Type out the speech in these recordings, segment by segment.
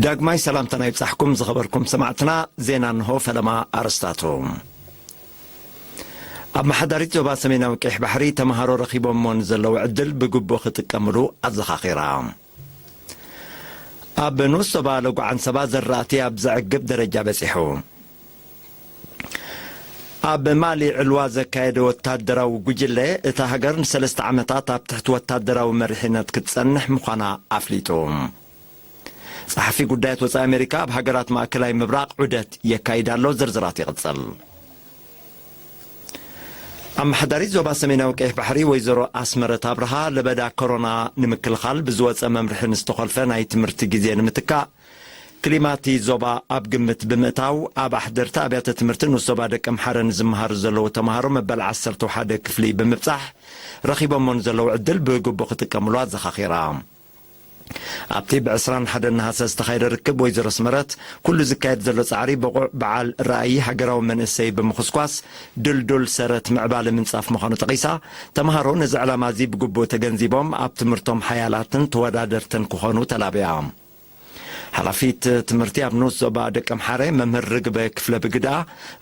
ዳግማይ ሰላምታና ይብጻሕኩም ዝኸበርኩም ሰማዕትና። ዜና እንሆ፣ ፈለማ ኣርስታቱ። ኣመሓዳሪት ዞባ ሰሜናዊ ቀይሕ ባሕሪ ተምሃሮ ረኺቦሞ ንዘለዉ ዕድል ብግቡእ ክጥቀምሉ ኣዘኻኺራ። ኣብ ንኡስ ዞባ ሎጎ ዓንሰባ ዘራእቲ ኣብ ዘዕግብ ደረጃ በጺሑ። ኣብ ማሊ ዕልዋ ዘካየደ ወታደራዊ ጉጅለ፣ እታ ሃገር ንሰለስተ ዓመታት ኣብ ትሕቲ ወታደራዊ መሪሕነት ክትጸንሕ ምዃና ኣፍሊጡ። ጸሓፊ ጉዳያት ወጻኢ ኣሜሪካ ኣብ ሃገራት ማእከላይ ምብራቕ ዑደት የካይድ ኣሎ። ዝርዝራት ይቕጽል። ኣመሓዳሪት ዞባ ሰሜናዊ ቀይሕ ባሕሪ ወይዘሮ ኣስመረት ኣብርሃ፣ ለበዳ ኮሮና ንምክልኻል ብዝወጸ መምርሒ ንዝተኾልፈ ናይ ትምህርቲ ግዜ ንምትካእ፣ ክሊማቲ ዞባ ኣብ ግምት ብምእታው፣ ኣብ ኣሕደርቲ ኣብያተ ትምህርቲ ንኡስ ዞባ ደቀምሓረ ንዝመሃሩ ዘለዉ ተምሃሮ መበል ዓሰርተ ሓደ ክፍሊ ብምብጻሕ፣ ረኺቦሞ ንዘለዉ ዕድል ብግቡእ ክጥቀምሉ ኣዘኻኺራ። ኣብቲ ብ ዕስራን ሓደን ነሃሰ ዝተኻየደ ርክብ፣ ወይዘሮ ኣስመረት፣ ኩሉ ዝካየድ ዘሎ ጻዕሪ ብቑዕ በዓል ራእይ ሃገራዊ መንእሰይ ብምኹስኳስ፣ ድልዱል ሰረት ምዕባለ ምንጻፍ ምዃኑ ጠቒሳ፣ ተምሃሮ ነዚ ዕላማ እዚ ብግቡእ ተገንዚቦም፣ ኣብ ትምህርቶም ሓያላትን ተወዳደርትን ክኾኑ ተላብያ። ሓላፊት ትምህርቲ ኣብ ንኡስ ዞባ ደቀምሓረ መምህር ርግበ ክፍለ ብግዳ፣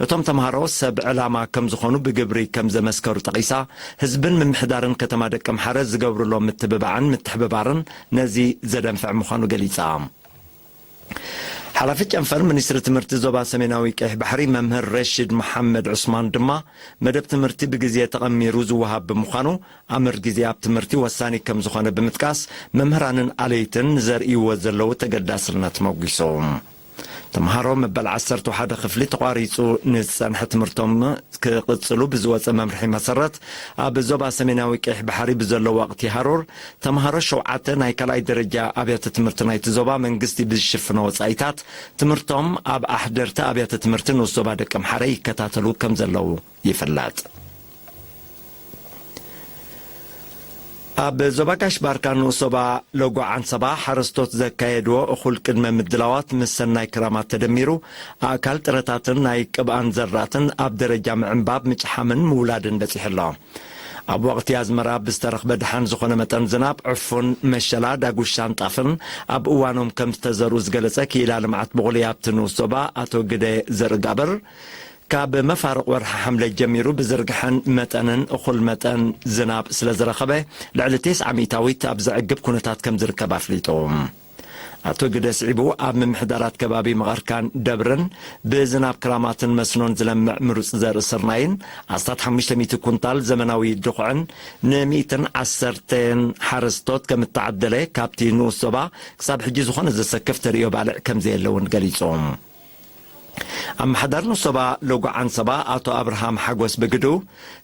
እቶም ተምሃሮ ሰብ ዕላማ ከም ዝኾኑ ብግብሪ ከም ዘመስከሩ ጠቒሳ፣ ህዝብን ምምሕዳርን ከተማ ደቀምሓረ ዝገብሩሎም ምትብባዕን ምትሕብባርን ነዚ ዘደንፍዕ ምዃኑ ገሊጻ። ሓላፊ ጨንፈር ሚኒስትሪ ትምህርቲ ዞባ ሰሜናዊ ቀይሕ ባሕሪ መምህር ረሺድ መሓመድ ዑስማን ድማ፣ መደብ ትምህርቲ ብግዜ ተቐሚሩ ዝወሃብ ብምዃኑ፣ ኣምር ግዜ ኣብ ትምህርቲ ወሳኒ ከም ዝኾነ ብምጥቃስ፣ መምህራንን ኣለይትን ንዘርእይዎ ዘለዉ ተገዳስነት መጒሱ። ተምሃሮ መበል ዓሰርተ ሓደ ክፍሊ ተቋሪጹ ንዝጸንሐ ትምህርቶም ክቕጽሉ ብዝወጸ መምርሒ መሰረት፣ ኣብ ዞባ ሰሜናዊ ቀይሕ ባሕሪ ብዘሎ ወቕቲ ሃሩር፣ ተምሃሮ ሸውዓተ ናይ ካልኣይ ደረጃ ኣብያተ ትምህርቲ ናይቲ ዞባ መንግስቲ ብዝሽፍኖ ወጻኢታት ትምህርቶም ኣብ ኣሕደርቲ ኣብያተ ትምህርቲ ንኡስ ዞባ ደቀምሓረ ይከታተሉ ከም ዘለዉ ይፍለጥ። ኣብ ዞባ ጋሽ ባርካ ንኡስ ዞባ ሎጎ ዓንሰባ ሓረስቶት ዘካየድዎ እኹል ቅድመ ምድላዋት ምስ ሰናይ ክራማት ተደሚሩ፣ ኣእካል ጥረታትን ናይ ቅብኣን ዘራእትን ኣብ ደረጃ ምዕንባብ፣ ምጭሓምን ምውላድን በጺሑ ኣሎ። ኣብ ወቕቲ ኣዝመራ ብዝተረኽበ ደሓን ዝኾነ መጠን ዝናብ፣ ዕፉን፣ መሸላ፣ ዳጉሻን ጣፍን ኣብ እዋኖም ከም ዝተዘርኡ ዝገለጸ ክኢላ ልምዓት ብቑሊ ኣብቲ ንኡስ ዞባ ኣቶ ግደ ዘርጋብር፣ ካብ መፋርቕ ወርሒ ሓምለ ጀሚሩ ብዝርግሐን መጠንን እኹል መጠን ዝናብ ስለ ዝረኸበ፣ ልዕሊ ተስዓ ሚእታዊት ኣብ ዘዕግብ ኩነታት ከም ዝርከብ ኣፍሊጡ። ኣቶ ግደ ስዒቡ፣ ኣብ ምምሕዳራት ከባቢ መቐርካን ደብርን ብዝናብ ክራማትን መስኖን ዝለምዕ ምሩጽ ዘርኢ ስርናይን ኣስታት ሓሙሽተ ሚእቲ ኩንታል ዘመናዊ ድኹዕን ንሚእትን ዓሰርተን ሓረስቶት ከም እተዓደለ፣ ካብቲ ንኡስ ዞባ ክሳብ ሕጂ ዝኾነ ዘሰክፍ ተርእዮ ባልዕ ከም ዘየለ እውን ገሊጹ። ኣመሓዳሪ ንኡስ ዞባ ሎጎ ዓንሰባ ኣቶ ኣብርሃም ሓጎስ ብግዱ፣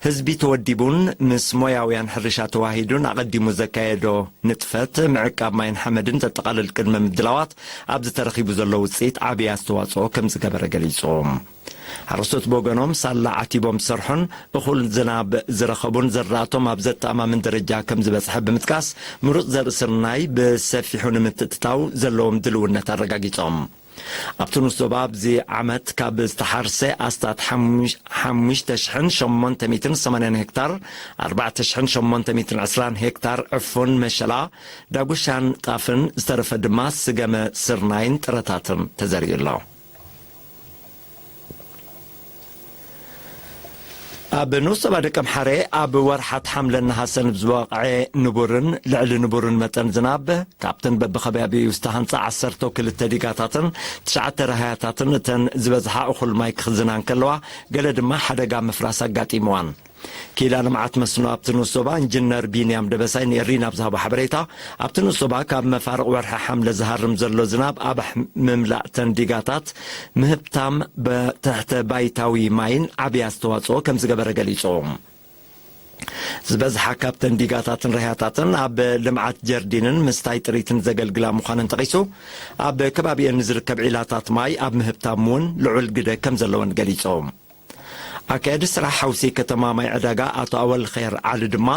ህዝቢ ተወዲቡን ምስ ሞያውያን ሕርሻ ተዋሂዱን ኣቐዲሙ ዘካየዶ ንጥፈት ምዕቃብ ማይን ሓመድን ዘጠቓልል ቅድመ ምድላዋት ኣብዚ ተረኺቡ ዘሎ ውጽኢት ዓብዪ ኣስተዋጽኦ ከም ዝገበረ ገሊጹ። ሓረስቶት ብወገኖም፣ ሳላ ዓቲቦም ዝሰርሑን እኹል ዝናብ ዝረኸቡን፣ ዘራእቶም ኣብ ዘተኣማምን ደረጃ ከም ዝበጽሐ ብምጥቃስ፣ ምሩጽ ዘርኢ ስርናይ ብሰፊሑ ንምትእትታው ዘለዎም ድልውነት ኣረጋጊጾም። ኣብቲ ንኡስ ዞባ ኣብዚ ዓመት ካብ ዝተሓርሰ ኣስታት ሓሙሽ-፣ ሓሙሽተ ሽሕን ሸሞንተ ሚእትን ሰማንያን ሄክታር፣ ኣርባዕተ ሽሕን ሸሞንተ ሚእትን ዕስራን ሄክታር ዕፉን፣ መሸላ፣ ዳጉሻን ጣፍን፣ ዝተረፈ ድማ ስገመ ስርናይን ጥረታትን ተዘሪኡ ኣሎ። ኣብ ንኡስ ዞባ ደቀምሓረ ኣብ ወርሓት ሓምለን ነሃሰን ብዝወቕዐ ንቡርን ልዕሊ ንቡርን መጠን ዝናብ፣ ካብተን በብኸባቢኡ ዝተሃንጻ ዓሰርተ ክልተ ዲጋታትን ትሽዓተ ራህያታትን፣ እተን ዝበዝሓ እኹል ማይ ክኽዝና እንከለዋ፣ ገለ ድማ ሓደጋ ምፍራስ ኣጋጢምዋን። ክኢላ ልምዓት መስኖ ኣብቲ ንኡስ ዞባ ኢንጂነር ቢንያም ደበሳይ ንኤሪና ኣብ ዝሃቦ ሓበሬታ፣ ኣብቲ ንኡስ ዞባ ካብ መፋርቕ ወርሒ ሓምለ ዝሃርም ዘሎ ዝናብ ኣብ ኣሕ-፣ ምምላእተን ዲጋታት ምህብታም ብ-፣ ትሕተ ባይታዊ ማይን ዓብዪ ኣስተዋጽኦ ከም ዝገበረ ገሊጹ። ዝበዝሓ ካብተን ዲጋታትን ርህያታትን ኣብ ልምዓት ጀርዲንን ምስታይ ጥሪትን ዘገልግላ ምዃነን ጠቒሱ፣ ኣብ ከባቢኤን ንዝርከብ ዒላታት ማይ ኣብ ምህብታም እውን ልዑል ግደ ከም ዘለወን ገሊጹ። ኣካያዲ ስራሕ ሓውሲ ከተማ ማይ ዕዳጋ ኣቶ ኣወል ኸይር ዓሊ ድማ፣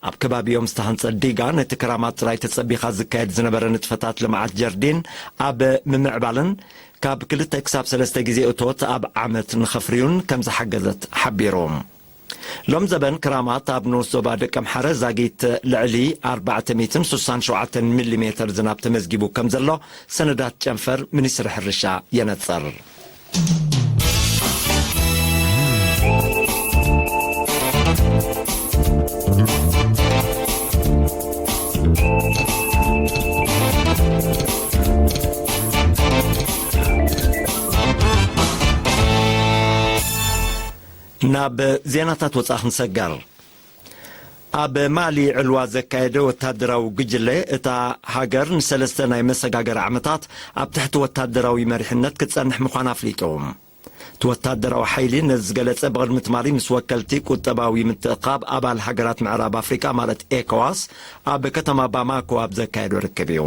ኣብ ከባቢኦም ዝተሃንጸ ዲጋ ነቲ ክራማት ጥራይ ተጸቢኻ ዝካየድ ዝነበረ ንጥፈታት ልምዓት ጀርዲን ኣብ ምምዕባልን፣ ካብ ክልተ ክሳብ ሰለስተ ግዜ እቶት ኣብ ዓመት ንኸፍርዩን ከም ዝሓገዘት ሓቢሩ። ሎም ዘበን ክራማት ኣብ ንኡስ ዞባ ደቀምሓረ ዛጊት ልዕሊ ኣርባዕተ ሚእትን ስሳን ሸውዓተን ሚሊሜተር ዝናብ ተመዝጊቡ ከም ዘሎ ሰነዳት ጨንፈር ሚኒስትሪ ሕርሻ የነጸር። ናብ ዜናታት ወጻኢ ክንሰገር። ኣብ ማሊ ዕልዋ ዘካየደ ወታደራዊ ጉጅለ እታ ሃገር ንሰለስተ ናይ መሰጋገሪ ዓመታት ኣብ ትሕቲ ወታደራዊ መሪሕነት ክትጸንሕ ምዃና ኣፍሊጡ። እቲ ወታደራዊ ሓይሊ ነዚ ዝገለጸ ብቕድሚ ትማሊ ምስ ወከልቲ ቁጠባዊ ምትእኻብ ኣባል ሃገራት ምዕራብ ኣፍሪቃ ማለት ኤኮዋስ ኣብ ከተማ ባማኮ ኣብ ዘካየዶ ርክብ እዩ።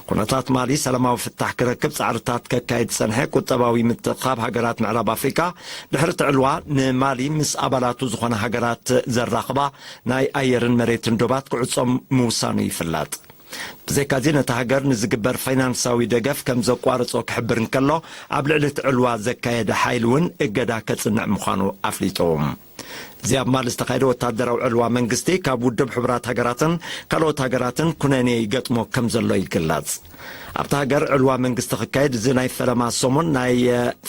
ኩነታት ማሊ ሰላማዊ ፍታሕ ክረክብ ጻዕርታት ከካይድ ዝጸንሐ ቁጠባዊ ምትእኻብ ሃገራት ምዕራብ ኣፍሪቃ ድሕሪ እቲ ዕልዋ ንማሊ ምስ ኣባላቱ ዝኾነ ሃገራት ዘራኽባ ናይ ኣየርን መሬትን ዶባት ክዕጾም ምውሳኑ ይፍለጥ። ብዘይካዚ ነታ ሃገር ንዝግበር ፋይናንሳዊ ደገፍ ከም ዘቋርጾ ክሕብር እንከሎ ኣብ ልዕሊ እቲ ዕልዋ ዘካየደ ሓይሊ እውን እገዳ ከጽንዕ ምዃኑ ኣፍሊጡ። እዚ ኣብ ማሊ ዝተኻየደ ወታደራዊ ዕልዋ መንግስቲ ካብ ውድብ ሕቡራት ሃገራትን ካልኦት ሃገራትን ኩነኔ ይገጥሞ ከም ዘሎ ይግለጽ። ኣብታ ሃገር ዕልዋ መንግስቲ ክካየድ እዚ ናይ ፈለማ ሰሙን ናይ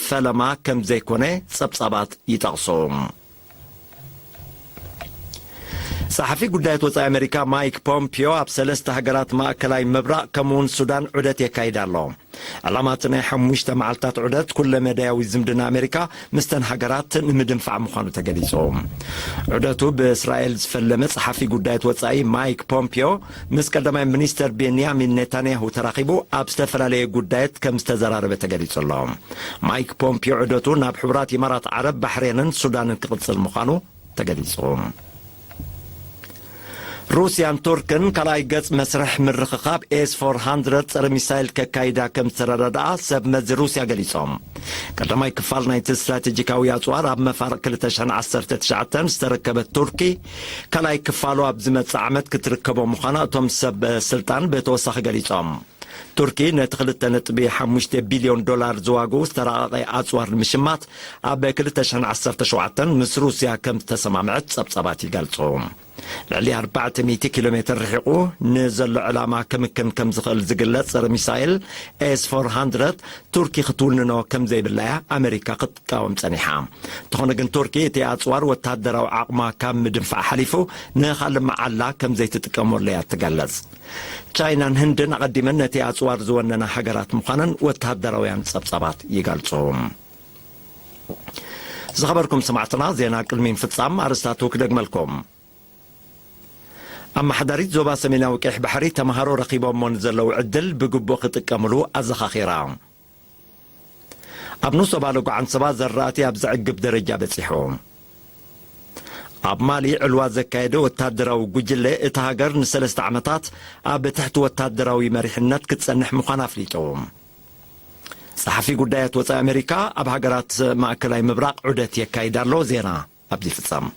ፈለማ ከም ዘይኮነ ጸብጻባት ይጠቕሱ። ጸሓፊ ጉዳያት ወጻኢ ኣሜሪካ ማይክ ፖምፒዮ ኣብ ሰለስተ ሃገራት ማእከላይ ምብራቕ ከምኡውን ሱዳን ዑደት የካይድ ኣሎ። ዕላማ እቲ ናይ ሓሙሽተ መዓልታት ዑደት ኩለ መዳያዊ ዝምድና ኣሜሪካ ምስተን ሃገራት ንምድንፋዕ ምዃኑ ተገሊጹ። ዑደቱ ብእስራኤል ዝፈለመ ጸሓፊ ጉዳያት ወጻኢ ማይክ ፖምፒዮ ምስ ቀዳማይ ሚኒስተር ቤንያሚን ኔታንያሁ ተራኺቡ ኣብ ዝተፈላለየ ጉዳያት ከም ዝተዘራረበ ተገሊጹ ኣሎ። ማይክ ፖምፒዮ ዑደቱ ናብ ሕቡራት ኢማራት ዓረብ፣ ባሕሬንን ሱዳንን ክቕጽል ምዃኑ ተገሊጹ። ሩስያን ቱርክን ካልኣይ ገጽ መስርሕ ምርኽኻብ ኤስ ፎር ሃንድረድ ጸረ ሚሳይል ከካይዳ ከም ዝተረዳድኣ ሰብ መዚ ሩስያ ገሊጾም። ቀዳማይ ክፋል ናይቲ ስትራቴጂካዊ ኣጽዋር ኣብ መፋርቕ ክልተ ሽሕን ዓሰርተ ትሽዓተን ዝተረከበት ቱርኪ፣ ካልኣይ ክፋሉ ኣብ ዝመጽእ ዓመት ክትርከቦ ምዃና እቶም ሰብ ስልጣን ብተወሳኺ ገሊጾም። ቱርኪ ነቲ ክልተ ነጥቢ ሓሙሽተ ቢልዮን ዶላር ዝዋግኡ ዝተራቐቐ ኣጽዋር ንምሽማት ኣብ ክልተ ሽሕን ዓሰርተ ሸውዓተን ምስ ሩስያ ከም ዝተሰማምዐት ጸብጻባት ይገልጹ። ልዕሊ ኣርባዕተ ሚእቲ ኪሎ ሜትር ርሒቑ ንዘሎ ዕላማ ክምክን ከም ዝኽእል ዝግለጽ ጸረ ሚሳይል ኤስ ፎር ሃንድረድ ቱርኪ ክትውንኖ ከም ዘይብላ እያ ኣመሪካ ክትቃወም ጸኒሓ። እንተኾነ ግን ቱርኪ እቲ ኣጽዋር ወታደራዊ ዓቕማ ካብ ምድንፋዕ ሓሊፉ ንኻልእ መዓላ ከም ዘይትጥቀመሉ እያ ትገልጽ። ቻይናን ህንድን ኣቐዲመን ነቲ ኣጽዋር ዝወነና ሃገራት ምዃነን ወተሃደራውያን ጸብጻባት ይገልጹ። ዝኸበርኩም ሰማዕትና፣ ዜና ቅድሚ ምፍጻም ኣርእስታቱ ክደግመልኩም። ኣመሓዳሪት ዞባ ሰሜናዊ ቀይሕ ባሕሪ ተምሃሮ ረኺቦሞ ንዘለዉ ዕድል ብግቡእ ክጥቀምሉ ኣዘኻኺራ። ኣብ ንኡስ ዞባ ሎጎ ዓንሰባ ዘራእቲ ኣብ ዘዕግብ ደረጃ በጺሑ። ኣብ ማሊ ዕልዋ ዘካየደ ወታደራዊ ጉጅለ እታ ሃገር ንሰለስተ ዓመታት ኣብ ትሕቲ ወታደራዊ መሪሕነት ክትጸንሕ ምዃና ኣፍሊጡ። ጸሓፊ ጉዳያት ወጻኢ ኣሜሪካ ኣብ ሃገራት ማእከላይ ምብራቕ ዑደት የካይድ ኣሎ። ዜና ኣብዚ ይፍጸም።